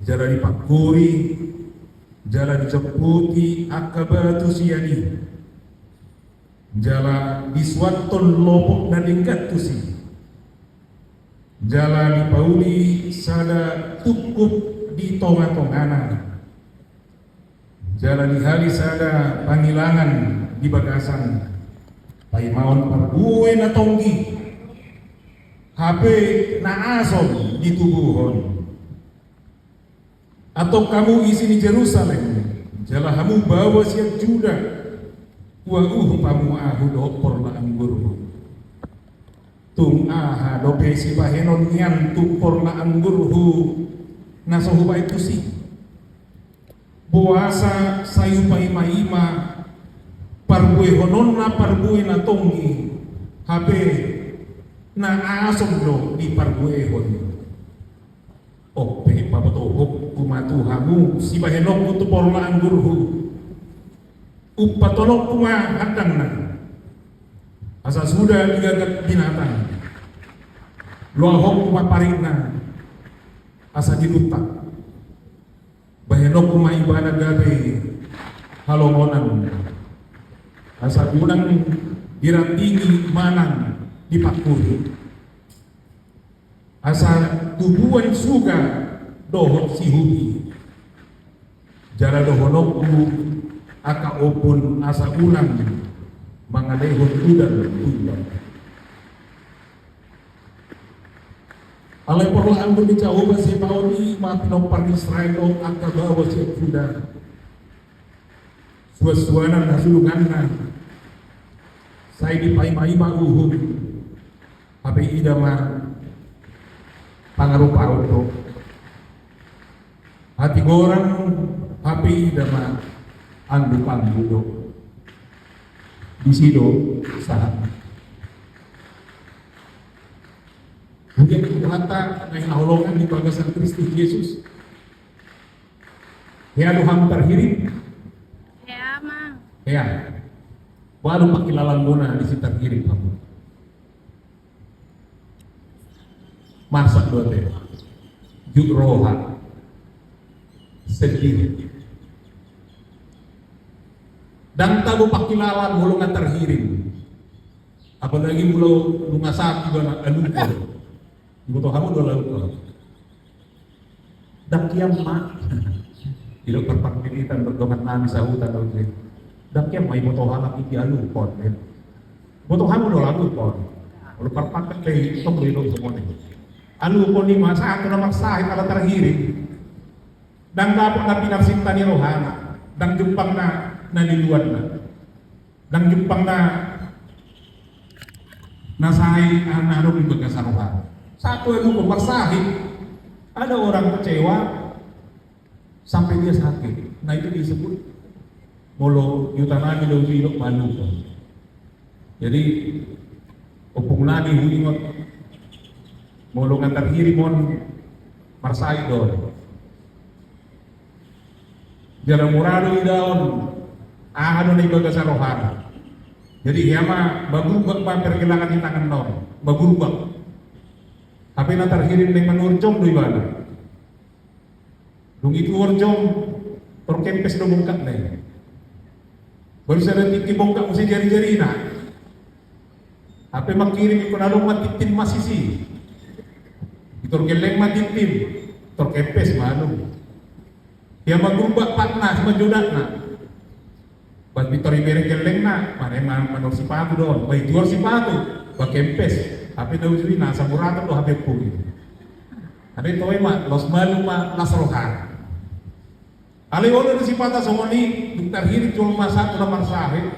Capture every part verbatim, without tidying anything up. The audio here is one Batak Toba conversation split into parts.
Jala dipangkuri, jala dijomputi angka batu sian i. Jala disuanhon lopot na denggan tusi. Jala dipauli sada tungkup di tonga-tongana. Jala dihali sada pangilangan di bagasan, paimaon parbue na tonggi, hape na asom ditubuhon. Antong hamu isi ni Jerusalem, jala hamu baoa sian Juda, ua uhum hamu ahu dohot porla anggurhu. Tung aha dope sibahenon nian tu porla anggurhu na so hubahen tusi? Boasa sai hupaima-ima parbuehononna parbue na tonggi, hape na asom do diparbuehon? On pe pabotohonku ma tu hamu sibahenonku tu porla anggurhu. Umpatolonku ma handangna, asa suda digagat binatang. Luahonku ma paritna, asa diluntak. Bahenonku ma ibana gabe halongonan, asa unang dirandingi manang dipangkuri. Asa tubuan suga dohot sihubi. Jala dohononku angka ombun asa unang mangalehon udan tu ibana. Alai porla anggur ni Jahowa Zebaot i ma pinompar ni Israel dohot angka baoa sian Juda. Suansuanan hasulunganna sai dipaima-ima uhum, hape ida ma pangarupaon do. Hatigoran, hape ida ma andu-andu do. Disi do sahat. Hudian Tuhanta na hinaholongan di bagasan Kristus Jesus. Hea do hamu tarhirim? Hea, Amang. Hea. Boha do pangkilalaanmuna disi tarhirim hamu? Marsak do ate. Jut roha. Sedih. Ndang tabo pangkilalaan molo nga tarhirim. Apalagi molo nunga sahat ibana, alupon. Diboto hamu do alupon? Ndang kiam ma. Didok parpangkilitan, dok dongan nami sahuta do. Ndang kiam ma iboto halak i alupon. Boto hamu do alupon? Molo parpangkat pe tong do didok songon i. Alupon i ma sahat tu na marsahit ala tarhirim. Ndang dapot na pinarsinta ni rohana. Ndang jumpang na, na niluanna. Ndang jumpang na, na sai, ah, na adong di bagasan rohana. Sahat tu alupon, marsahit. Ada orang kecewa sampai dia sakit. Nah, itu disebut, molo di huta nami do didok alupon. Jadi, ompung nami huingot, molo nga tarhirim on, marsahit do. Jala mura do idaon aha do na di bagasan rohana. Jadi hea ma, magurbak ma pergelangan ni tanganna on, magurbak. Hape na tarhirim naeng manuhor jong do ibana. Dung i tuor jong, tor kempes do bongkakna i. Baru sada tingki bongkak muse jari-jarina. Hape mangkirim ingkon adong ma tintin mas isi. Itor gelleng ma tintin, tor kempes ma adong. Hea magurbak patna, simanjodakna. Ba itor ibere gellengna, mane ma-, manuhor sipatu do on. Ba ituhor sipatu, ba kempes. Hape na ujui na asa muraton do hape ompung i. Hape toe ma, laos malu ma las roha. Alai olo do sipata songon i, dung tarhirim jolma sahat tu na marsahit,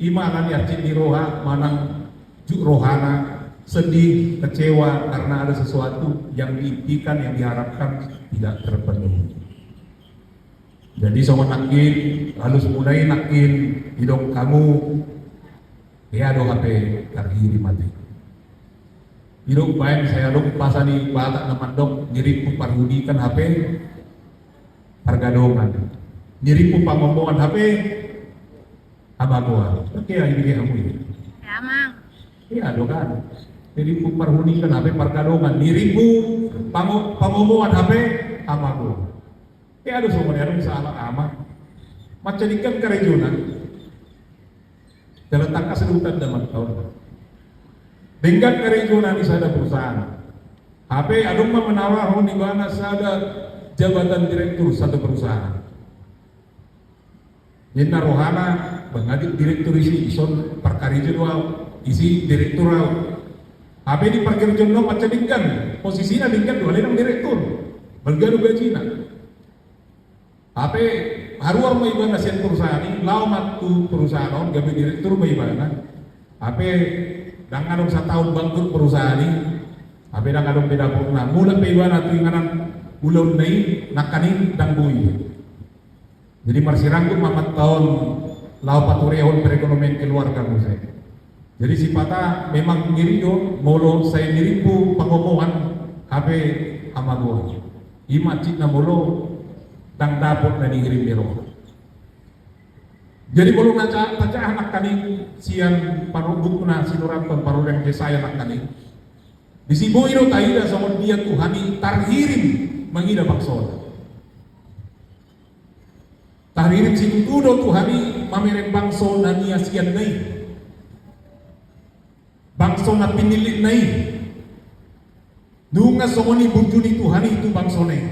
i ma alani hansit ni roha manang jut rohana, sedih, kecewa karena ada sesuatu yang diimpikan, yang diharapkan tidak terpenuhi. Jadi songon nangkin, alusmuna i nangkin, didok hamu, hea do hape tarhirim ate. Didok baen sai adong pasa ni Batak na mandok, nirimpu parhudikan hape pargadongan. Nirimpu pangomoan hape hamagoan. Oke, ya, ini dia hamu ini. Ya, Mang. Iya, do kan. Nirimpu parhudikan hape pargadongan. Nirimpu pango-, pangomoan hape hamagoan. Pe adong songon i, adong sahalak ama mansai denggan karejona. Jala tangkas do hutanda mantong. Denggan karejona di sada perusahaan. Hape adong ma manawarhon ibana sada jabatan direktur sada perusahaan. Ninna rohana, mangadi direktur isi, ison parkarejo do au, isi direktur au. Hape di parkarejoan on mansai denggan, posisina denggan do, alai ndang direktur. Balga do gajina. Hape haruar ma ibana sian perusahaan i, laho ma tu perusahaan on, gabe direktur ma ibana. Hape ndang adong sataon bangkrut perusahaan i. Hape ndang adong be dapotna. Mulak pe ibana tu inganan ulaonna i, nangkaning ndang boi. Jadi marsiranggut ma mantong laho paturehon perekonomian keluarga muse. Jadi sipata memang ngeri do molo sai nirimpu pangomoan hape hamagoan. I ma hansit na molo ndang dapot na nihirim ni roha. Jadi molo na ca-, tajaha nangkaning sian paru-, buku na sinurathon parurean Jesaya nangkaning. Disi boi do taida songon dia Tuhan i tarhirim mangida bangsona. Tarhirim situtu do Tuhan i mamereng bangso na niasianna i. Bangso na pinillitna i. Nunga songon i burju ni Tuhan i tu bangsona i.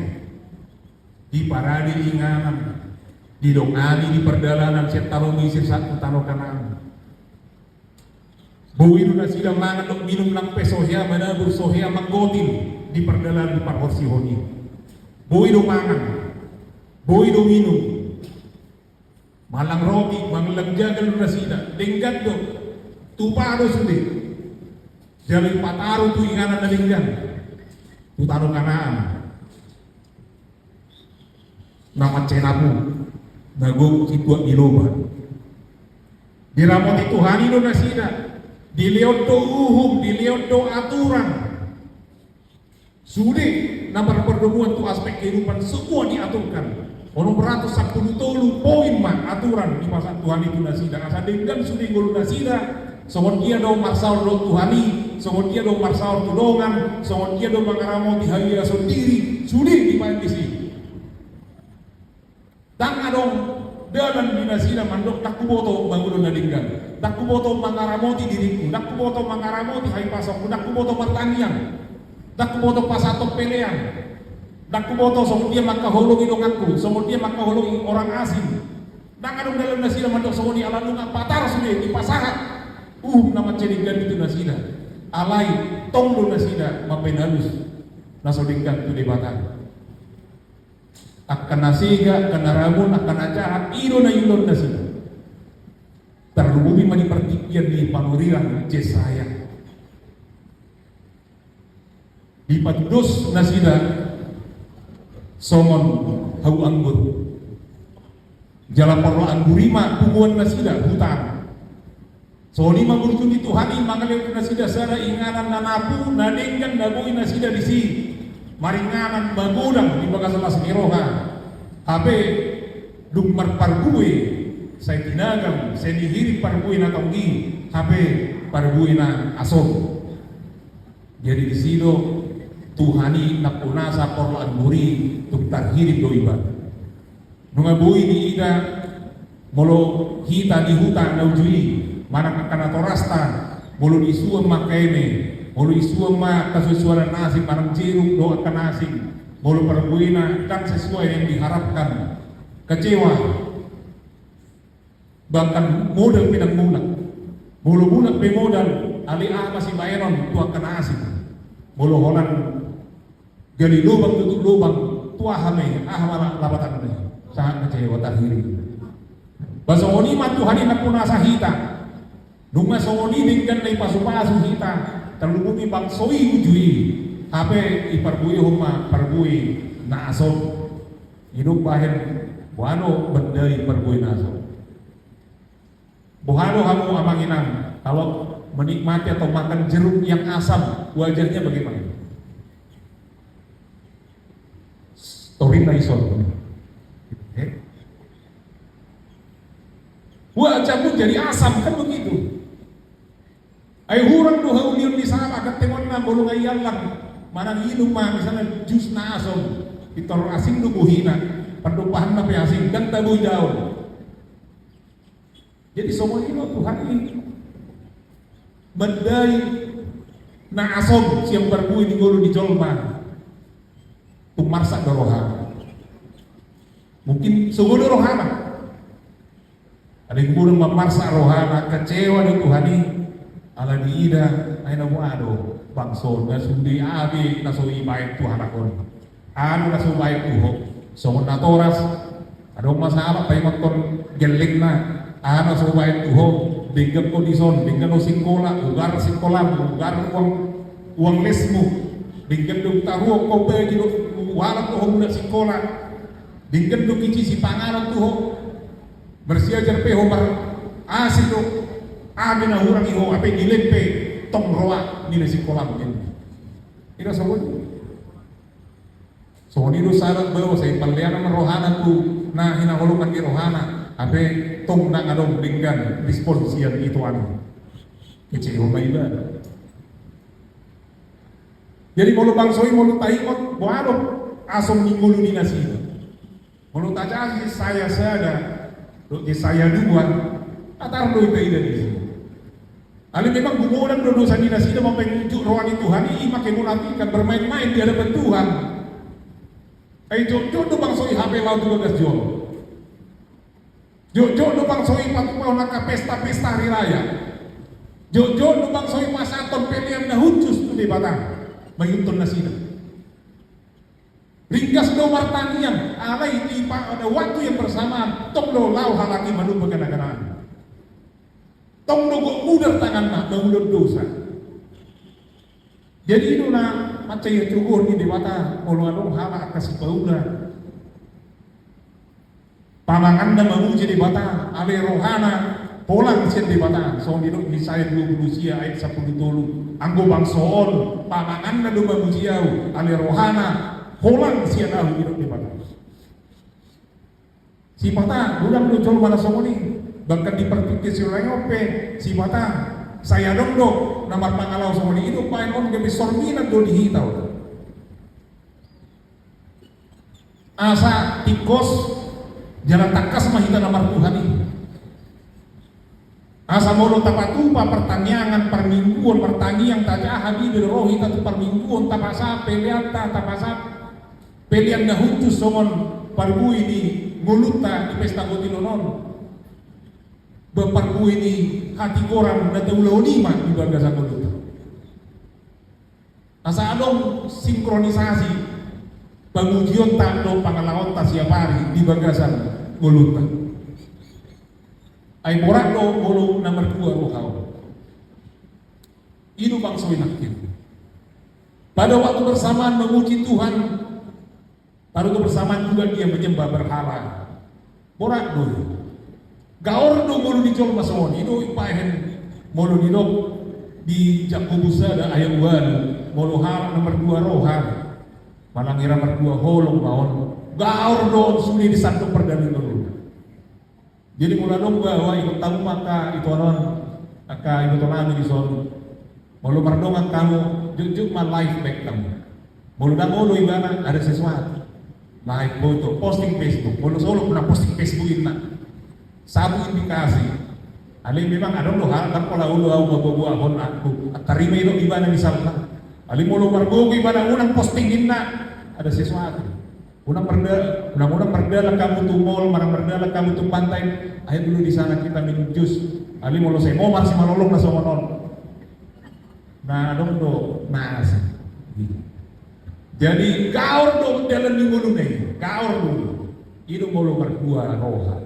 Diparade di inganan, didongani di pardalanan sian tano Misir sahat tu tano Kanaan. Boi do nasida mangan dohot minum nang pe so hea manabur, so hea manggotil di pardalanan di parhorsihon i. Boi do mangan, boi do minum. Mangallang roti, mangallang jagal do nasida, denggan do. Tupa do sude. Jala dipataru tu inganan na denggan. Tu tano Kanaan. Na mansai napu, na gok situak ni loba. Diramoti Tuhan i do nasida, dilehon do uhum, dilehon do aturan. Sude na marpardomuan tu aspek kehidupan semua diaturkan. Onom ratus sampulu tolu poin ma aturan dipasahat Tuhan i tu nasida. Asa denggan sude ngolu nasida, songon dia do marsaor dohot Tuhan i, songon dia do marsaor tu dongan, songon dia do mangaramoti haiason diri, sude dibaen disi. Ndang adong dalan di nasida mandok ndang huboto mangulahon na denggan, ndang huboto mangaramoti diringku, ndang huboto mangaramoti haipasaonku, ndang huboto martangiang, ndang huboto pasahathon pelean, ndang huboto songon dia mangkaholongi donganku, songon dia mangkaholongi orang asing. Ndang adong dalan nasida mandok songon i, ala nunga patar sude dipasahat uhum na mansai denggan i tu nasida. Alai tong do nasida mambaen alus na so denggan tu Debata. Angka na sega, angka na ramun, angka na jahat, i do na iulahon nasida. Tarlumobi ma di partingkian ni panurirang Jesaya. Dipatudos nasida songon hau anggur. Jala porlak anggur i ma punguan nasida, hutana. Songon i ma burju ni Tuhan i mangalehon tu nasida sada inganan na napu, na denggan, na boi nasida disi maringanan magodang di bagasan las ni roha. Hape dung marparbue, sai tinagam, sai nihirim parbue na tonggi, hape parbue na asom. Jadi disi do Tuhan i nampunasa porlak anggur i tung tarhirim do iba. Nunga boi diida molo hita di huta na uju i, manang angka natorasta, molo disuan ma angka eme, molo disuan ma angka suansuanan na asing, manang jeruk dohot angka na asing, molo parbuena ndang sesuai yang diharapkan, kecewa. Bahkan modal pe ndang mulak. Molo mulak pe modal, alai aha ma sibaenon tu angka na asing? Molo holan gali lubang tutup lubang, tu aha ma i, aha ma la-, lapatanna i? Sangat kecewa, tarhirim. Ba songon i ma Tuhan i nampunasa hita. Nunga songon i denggan na ipasupasu hita, tarlumobi bangso i uju i, hape iparbuehon ma parbue na asom. Idok bahen, boha do banda i parbue na asom. Boha do hamu amang inang, kalau menikmati atau makan jeruk yang asam, wajahnya bagaimana? Torinna ison. Eh? Wajahmu jadi asam, kan begitu. Ai hurang do haulion ni sahalak, gantenganna molo nga iallang, manang inum ma misalna jus na asom, pintor asing do bohina. Pardompahanna pe asing, ndang tabo idaon. Jadi songon i do Tuhan i mandai na asong sian parbue ni ngolu ni jolma. Tung marsak do rohana. Mungkin sogo do rohana. Adong godang marsak rohana, kecewa do Tuhan i. Ala diida, ai na boha do bangso na sude, aha be na so ibaen tu halak on. Aha do na so ibaen tu ho. Songon natoras, adong ma sahalak paingothon gellengna, aha na so ibaen tu ho. Denggan ho dison, denggan ho sikola, ugar sikolam, ugar uang, uang lesmu. Denggan do taruhon ho bagi do, ualat do ho mulak sikola. Denggan do giji sipanganon tu ho. Marsiajar pe ho marasing do. Aha be na hurang i ho, hape dilehon pe tong roa nilai sikolam. Ira songon i. Songon i do sada baoa, sai pallean ma rohana tu na hinaholongan ni rohana. Hape tong ndang adong denggan respon sian itoan i. Kecewa ma ibana. Jadi molo bangso i, molo taingot boha do asong ni ngolu ni nasida. Molo tajaha Jesaya sada dohot Jesaya dua, atar do taida disi. Alai memang gumolang do dosa ni nasida mambahen unjuk roha ni Tuhan i, i ma kemunafikan, bermain-main di hadapan Tuhan. Ai jotjot do bangso i hape laho tu bagas joro. Jotjot do bangso i patupahon angka pesta-pesta hari raya. Jotjot do bangso i pasahathon pelean na hushus tu Debata mangihuthon nasida. Ringgas do martangiang, alai di pada waktu yang bersamaan tong do laho halak i manumpak gana-ganaan. Tong do gok mudar tanganna mangulahon dosa. Jadi i do na mansai ia cogohon ni Debata, molo adong halak angka sipaula, pamanganna mamuji Debata, alai rohana holang sian Debata. Songon didok Jesaya dua pulu sia ayat sampulu tolu, anggo bangso on pamanganna do mamuji Ahu, alai rohana holang sian Ahu, didok Debata. Sipata godang do jolma na songon i. Bahkan di partingkian siulaon pe sipata sai adong do na marpangalaho songon i. I do umbahen on gabe sorminan do di hita on. Asa tingkos jala tangkas ma hita na martuhan i. Asa molo tapatupa partangiangan parmingguon, martangiang tajaha Bibel, ro hita tu parmingguon, tapasahat peleanta, tapasahat pelean na hushus songon parbue ni ngolunta di pesta gotilon on. Ba parbue ni hatigoran na taulahon i ma di bagasan ngolunta. Asa adong sinkronisasi pamujionta dohot pangalahonta siap ari di bagasan ngolunta. Ai borat do molo na mardua roha on. I do bangso i nangkin. Pada waktu bersamaan memuji Tuhan, pada waktu bersamaan juga dia menyembah berhala. Borat do i. Gaor do ngolu ni jolma songon i. I do umbahen molo didok di Jakobus sada ayat ualu, molo halak na mardua roha, manang hira mardua holong ma on, gaor do on sude di sandok pardalanan on. Jadi molo adong baoa, ihuthon hamu ma angka itonon, angka ibotonami dison. Molo mardongan hamu, jotjot ma live back hamu. Molo ndang olo ibana, ada sesuatu. Live foto, posting Facebook. Molo so olo na posting Facebook inna, satu indikasi. Alai memang adong do halak ndang pola olo ahu mamboaboahon ahu, tarima i do ibana misalna. Alai molo margogo ibana unang posting inna, ada sesuatu. Unang marda-, unang, unang mardalan hamu tu mall, unang mardalan hamu tu pantai, ayo dulu di sana kita minum jus. Alai molo sai momar simalolong na songon on, na adong do na asing. Jadi gaor do dalan ni ngoluna i, gaor do. I do molo mardua roha.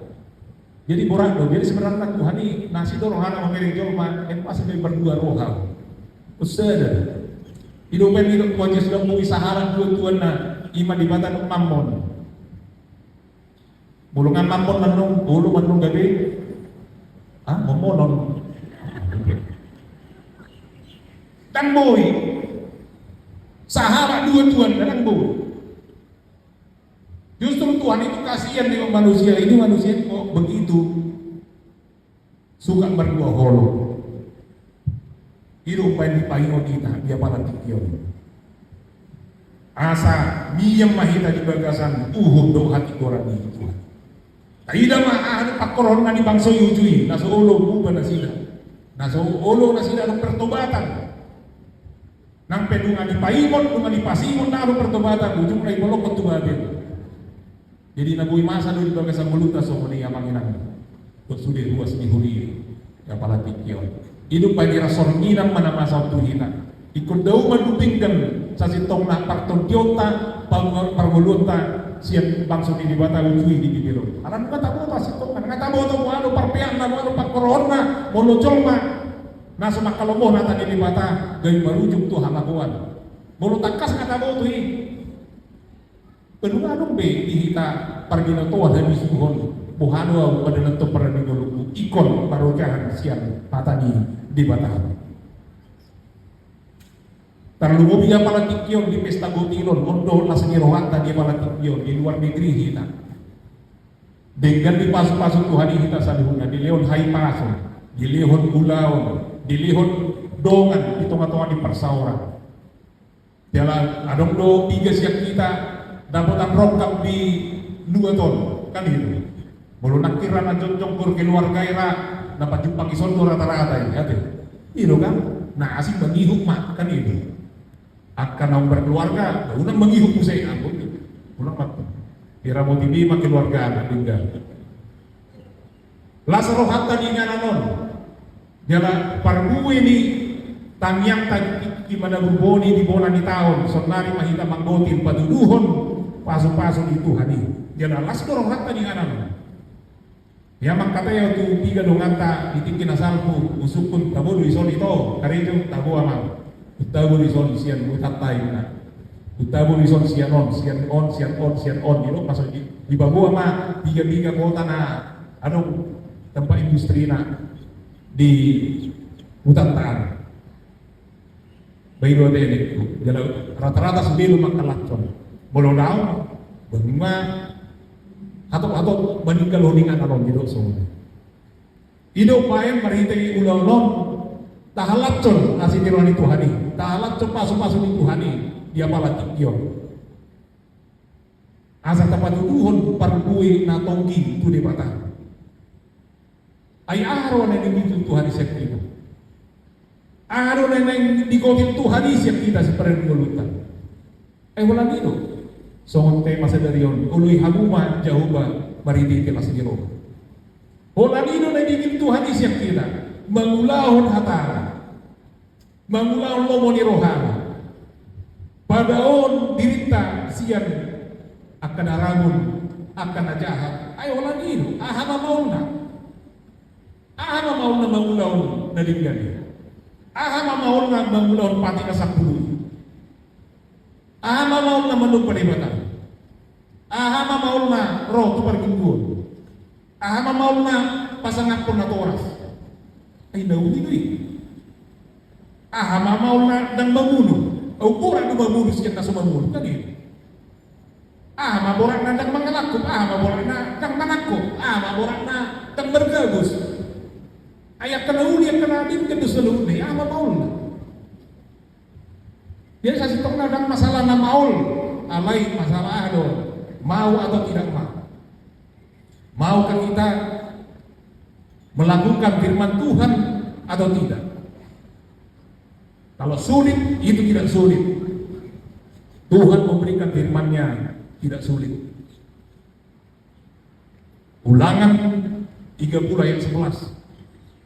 Jadi borat do. Jadi sebenarna Tuhan i na asi do rohana mamereng jolma, ai boasa pe mardua roha. Sada. I do umbahen didok Tuhan Jesus, ndang boi sahalak dua tuanna, i ma Debata dohot Mammon. Molo nga Mammon annon, olo ma annon gabe, ah, Mammonon. Ndang boi sahalak dua tuanna, ndang boi. Justru Tuhan itu kasihan dengan manusia ini, manusia ini kok begitu suka mardua holong. I do umbahen dipaingot hita di apala tingki on. Asa mian ma hita di bagasan uhum dohot hatigoran ni Tuhan. Taida ma aha do pangkorhon na ni bangso i uju i, na so olo muba nasida, na so olo nasida adong pertobatan. Nang pe nunga dipaingot, nunga dipasingot na adong pertobatan, ujungna dibolongkon tu Babel. Jadi na boi masa do di bagasan ngolunta songon i amang inang. Dohot sude ruas ni huria di apala tingki on. I do paidira sornginan ma na masa on tu hita. Ingkon dao mandupingkan sasintongna partondionta, par-, parngoluonta sian bangso ni Debata uju i di Babel on. Ala nunga taboto sasintongna, nunga taboto boha do parpeakna, boha do pangkorhonna, molo jolma na so mangkalomohon hata ni Debata gabe marujung tu hamagoan. Molo tangkas nunga taboto i. Pe nunga adong be di hita parbinotoan habisuhon, boha do ahu padalanhon parngoluonku ingkon marojahan sian hata ni Debata. Tarlumobi di apala tingki on di pesta gotilon, on do las ni rohanta di apala tingki on, di luar negeri hita. Denggan dipasupasu Tuhan i hita saluhutna, dilehon hahipason, dilehon ulaon, dilehon dongan di tongatonga ni parsaoran. Jala adong do piga sian hita dapotan rongkap di luat on, kan i do. Molo nangkin ra na jongjong berkeluarga i ra, na pajumpang i son do ratarata i, ate. I do kan? Na asing mangihut ma, kan i do. Angka naung berkeluarga, unang mangihut muse, ampun. Unang ma. Diramoti be ma keluargana, denggan. Las rohanta di inganan on. Jala parbue ni tangiangta di tingki manabur boni di bona ni taon, saonari ma hita manggotil patuduhon pasupasu ni Tuhan i. Jala las do rohanta di inganan on. Ia mangkatai ahu tu piga donganta di tingki na salpu, husungkun, tabo do dison ito, karejo, tabo amang. Hutabo dison sian hutanta i na. Hutabo dison sian on, sian on, sian on, sian on. Didok maksud di, dipaboa ma piga-piga kota na adong tempat industrina di hutanta an. Baen do ate ningku, jala ratarata sude do mangkalashon. Molo daong, bangun ma hatop-hatop maninggalhon inganan on, didok songon i. I do umbahen marhite ulaon on tahalashon asi ni roha ni Tuhan i, tahalashon pasupasu ni Tuhan i di apala tingki on. Asa tapatuduhon parbue na tonggi tu Debata. Ai aha do na nidok Tuhan i sian hita? Aha do na nidok Tuhan i sian hita sian parngoluonta? Ai holan i do. Songon tema sadari on, oloi hamu ma Jahowa marhite las ni roha. Holan i do na nidok Tuhan i sian hita, mangulahon hatana. Mangulahon lomo ni rohana. Padaohon dirinta sian angka na ramun, angka na jahat. Ai holan i do, aha ma maolna? Aha ma maolna mangulahon na denggan i? Aha ma maolna mangulahon patik na sampulu i? Aha ma maolna manomba Debata? Aha ma maolna ro tu parmingguon? Aha ma maolna pasangaphon natoras? Ai na uli do i. Aha ma maolna ndang mamunu? Au borat do mamunu sian na so mamunu, kan i do. Aha ma boratna ndang mangalangkup? Aha ma boratna ndang manangkup? Aha ma boratna ndang margabus? Ai angka na uli, angka na denggan do saluhutna i, aha ma maolna? Jadi sasintongna ndang masalah na maol, alai masalah aha do, mau atau tidak mau. Maukah kita melakukan firman Tuhan atau tidak? Kalau sulit, itu tidak sulit. Tuhan memberikan firman-Nya tidak sulit. Ulangan tiga puluh ayat sebelas.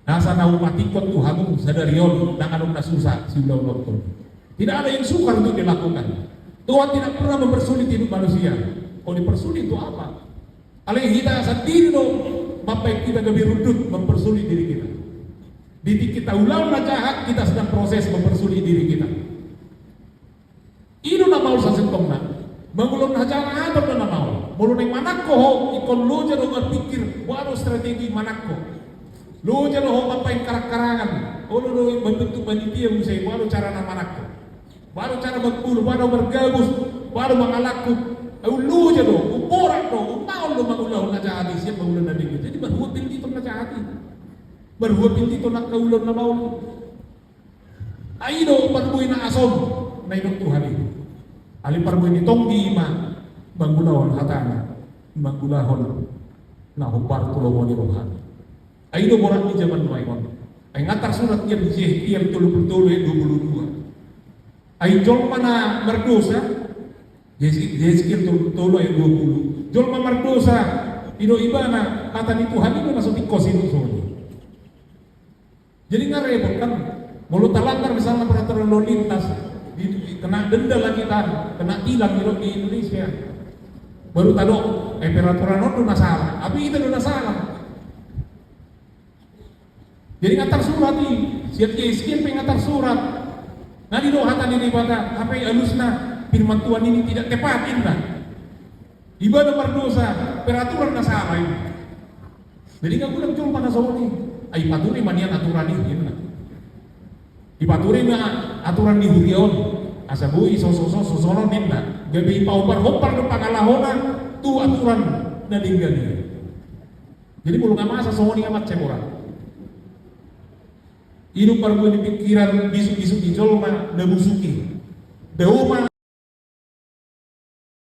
Nasa na hupatikon tu hamu sadari on, ndang adong na susa siulaononhon. Tidak ada yang sukar untuk dilakukan. Tuhan tidak pernah mempersulit hidup manusia. Kalau dipersulit untuk apa? Alai hita sandiri do mambaen hita gabe rundut, mempersulit diri kita. Di tingki taulahon na jahat, kita sedang proses mempersulit diri kita. I do na maol sasintongna. Mangulahon hajahatan do na maol. Molo naeng manangko ho, ingkon loja do marpikir, boha do strategi manangko. Loja do ho mambaen karang-karangan. Olo do mambentuk panitia muse, boha do carana manangko. Boha do cara marguru, boha do margabus, boha do mangalangkup. Ai loja do, umborat do, ummaol do mangulahon na jahat i sian mangulahon na denggan. Jadi marhua pilliton na jahat i. Marhua pilliton angka ulaon na maol i. Ai do parbue na asom na nidok Tuhan i. Alai parbue ni tonggi i ma manggulahon hatana, manggulahon na hombar tu lomo ni rohana. Ai do borat ni jaman nuaeng on. Ai nga tarsurat ia di Hesekiel tolu pulu tolu ayat dua pulu dua. Ai jolma na mardosa, Hesekiel tolu pulu tolu ayat dua pulu. Jolma mardosa, didok ibana, hata ni Tuhan i do na so tingkos i do songon i. Jadi nga repot kan, molo talanggar misalna peraturan lalu lintas, di, di, kena denda lah kita, kena tilang di, di Indonesia. Baru tadok, eh, peraturan on do na salah, hape hita do na salah. Jadi nga tarsurat i, sian Hesekiel pe nga tarsurat. Nga didok hata ni Debata, hape alusna, firman Tuhan ini tidak tepat, ninna. Ibana mardosa, peraturan na salah i. Jadi nga godang jolma na songon i. Ai pature ma nian aturan i, ninna. Dipature ma aturan ni huria on. Asa boi so so so so songon on, ninna. Gabe ipahombar-hombar do pangalahona tu aturan na denggan i. Jadi molo nga masa songon i, nga mansai borat. I do parbue ni pingkiran bisuk-bisuk ni jolma na busuk i. Dao ma